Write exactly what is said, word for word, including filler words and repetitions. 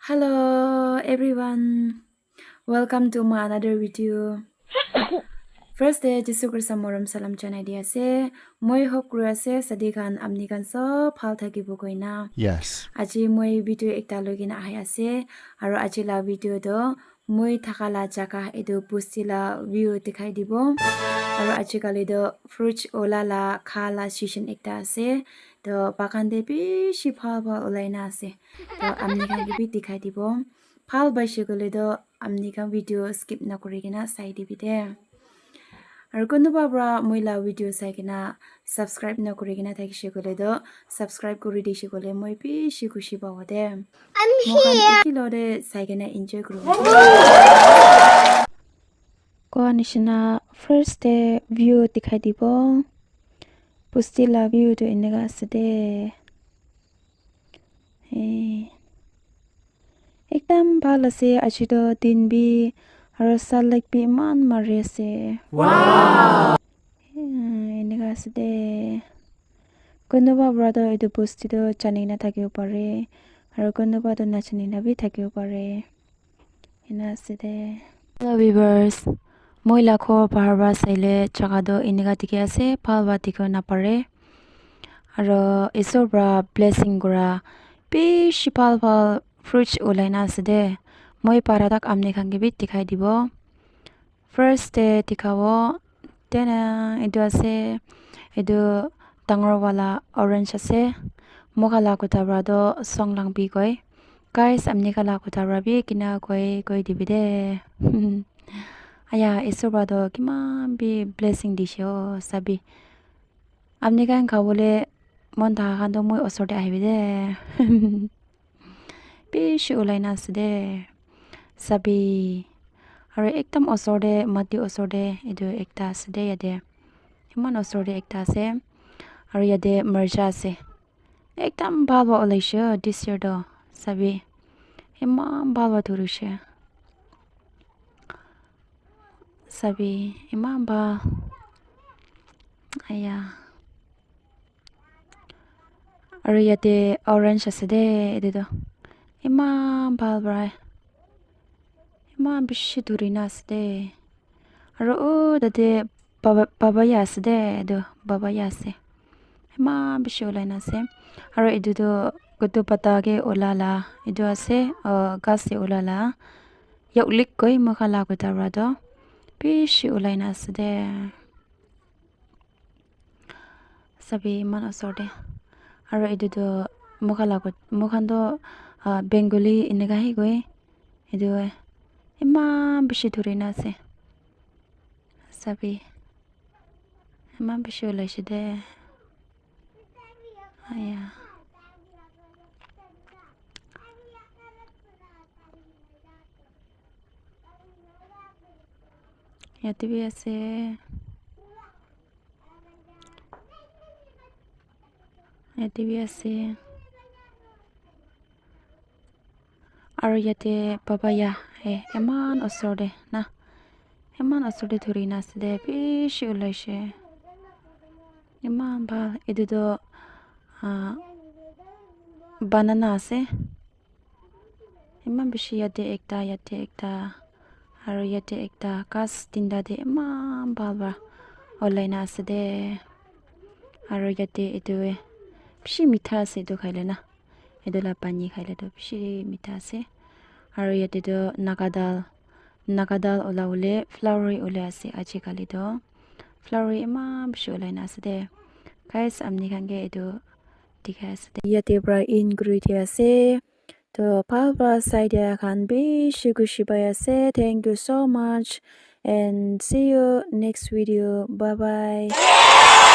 Hello everyone, welcome to my another video. First te Jisu Krista morom salam janai di ase. Moi hope kuri ase sadi khan amni khan sob bhal thakibo koina. Yes. Aji moi video ekta loi kena ahi ase. Aro aji la video toh moi thaka la jaga etu bosti la view dikhai dibo. Aro ajikali toh fruits ola la kha la season ekta ase. Toh bagan te bishi bhal bhal olai na ase. Toh amni khan ke bi dikhai dibo. Bhal paishe koile toh amni khan video skip na kuri kena sai dibi de. Aro kunuba pra moi la video sai kena subscribe na kuri kena thakishe koile toh subscribe kuri dishe koile moi bishi khushi pabo de. I'm Moikhan here. Eki lode sai kena enjoy kuribo. Koa nishina first te view dikhai dibo. Bosti la view tu eneka ase de. Eh, ekdam bhal ase aji toh din bi aro sunlight bi eman mari ase. Wow. Eh, eneka ase de. Kunuba pra toh etu bosti toh jani na thakibo pare aro kunuba toh najani na bi thakibo pare. Ena ase de. Hello viewers, moi la ghor bahar pra saile jaga toh eneka dikhi ase, bhal pra dikhibo napare. Aro isor pra blessing kura bishi bhal bhal fruits ulai na ase de. Moi para tak amni khan ke bi dikhai dibo. First te dikhabo, tena etu ase, etu dangor wala orange ase. Moikhan la kotha pra toh songlang bi koi. Guys, amni khan la kotha pra bi kina koi koi dibi de. Aya, isor pra toh kiman bi blessing dishe o, sabi. Amni khan khabole mon thaka khan toh moi osor te ahibi de. Bishi ulai na ase de. Sabi. Aro ekdam osor te, mati osor te, etu ekta ase de yate. Eman osor te ekta ase. Aro yate marcha ase. Ekdam bhal bhal ulaishe o, this year toh. Sabi. Eman bhal bhal dhurishe. Sabi. Eman bhal. Aya. Aro yate orange ase de, etu toh. Eman bhal para. Eman bishi dhuri na ase de. Aro oh, tate papa, papaya ase de, etu papaya ase. Eman bishi ulai na ase. Aro etu toh kutu pata ke ula la, etu ase, uh, ghas te ula la. Yaklik koi moikhan la kotha para toh. Bishi ulai na ase de. Sabi eman osor te. Aro etu toh moikhan la kot-, moikhan toh, ah, Bengali eneka he koi. Etu eman bishi dhuri na ase. Sabi. Eman bishi ulaishe de. Aya. Yate bi ase. Yate bi ase. Aro yate papaya, eh, eman osor te na. Eman osor te dhuri na ase de, bishi ulaishe. Eman bhal. Etu toh, ah, banana ase. Eman bishi yate ekta, yate ekta, aro yate ekta, ghas tinta te eman bhal para ulai na ase de. Aro yate etu bishi mitha ase etu khai le na. Etu la pani khai le toh bishi mitha ase. Aro yate toh naga dal, naga dal ula bole flowery ulai ase ajikali toh. Flowery eman bishi ulai na ase de. Guys, amni khan ke etu dikhai ase de. Yate para end kuri dia ase. Toh bhal para sai dia khan bishi khushi pai ase. Thank you so much and see you next video. Bye bye.